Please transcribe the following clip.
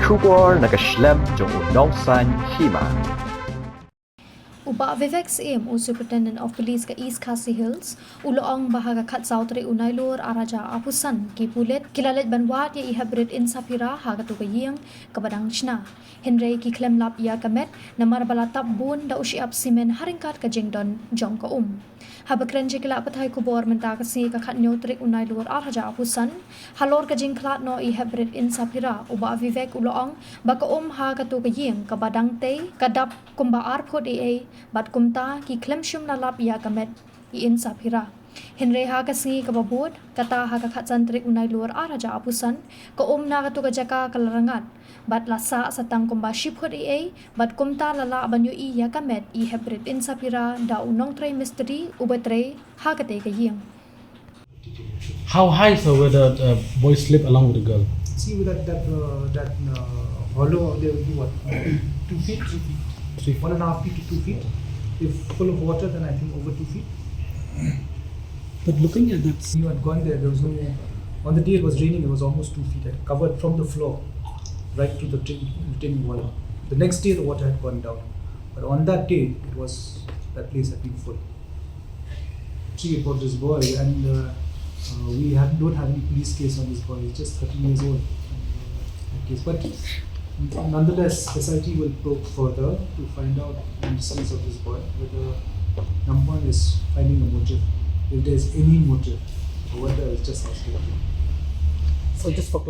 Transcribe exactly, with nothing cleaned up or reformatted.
Khubor na ka shlem jong u nongsan hima. U Bah Vivek Syiem, u Superintendent of Police ka East Khasi Hills, u la ong ba ha ka khatsaw tarik u Nailur ar hajar arphew san ki pulit ki la leit ban wad ïa i heprit Insaphira ha katu ka ïing kaba dang shna. Hynrei ki khlem lap ïa ka met namar ba la tap bun da u shyiap simen ha ryngkat ka jingdon jong ka um. Haba kren sha ki lad pathai khubor mynta ka sngi ka khathynñiew tarik u Nailur ar hajar arphew san, halor ka jingkhlad noh i heprit Insaphira, u Bah Vivek u la ong ba ka um ha katu ka ïing kaba dang tei ka dap kumba ar phut eiei, bad kumta ki khlem shym la lap ïa ka met i Insaphira. Hynrei ha ka sngi kaba bud, kata ha ka khatsan tarik u Nailur ar hajar arphew san, ka um na katu ka jaka ka la rngat bad la sah sa tang kumba shi phut eiei, bad kumta la lah ban ïohi ïa ka met i heprit Insaphira da u nongtrei mistri uba trei ha katei ka ïing. How high, sir, where the uh, boy slept along with the girl? See with that that uh, that uh, hollow there will be what, two feet, Three. One and a half feet to two feet. If full of water, then I think over two feet. But looking at that, You had gone there. There was no. On the day it was raining, it was almost two feet. It covered from the floor right to the retaining, retaining wall. The next day the water had gone down, but on that day it was, that place had been full. She reported this boy, and uh, uh, we have, don't have any police case on this boy. He's just thirteen years old. Uh, case. But nonetheless, S I T will probe further to find out the existence of this boy, whether number one is finding a motive, if there's any motive, or whether it's just asking. So just for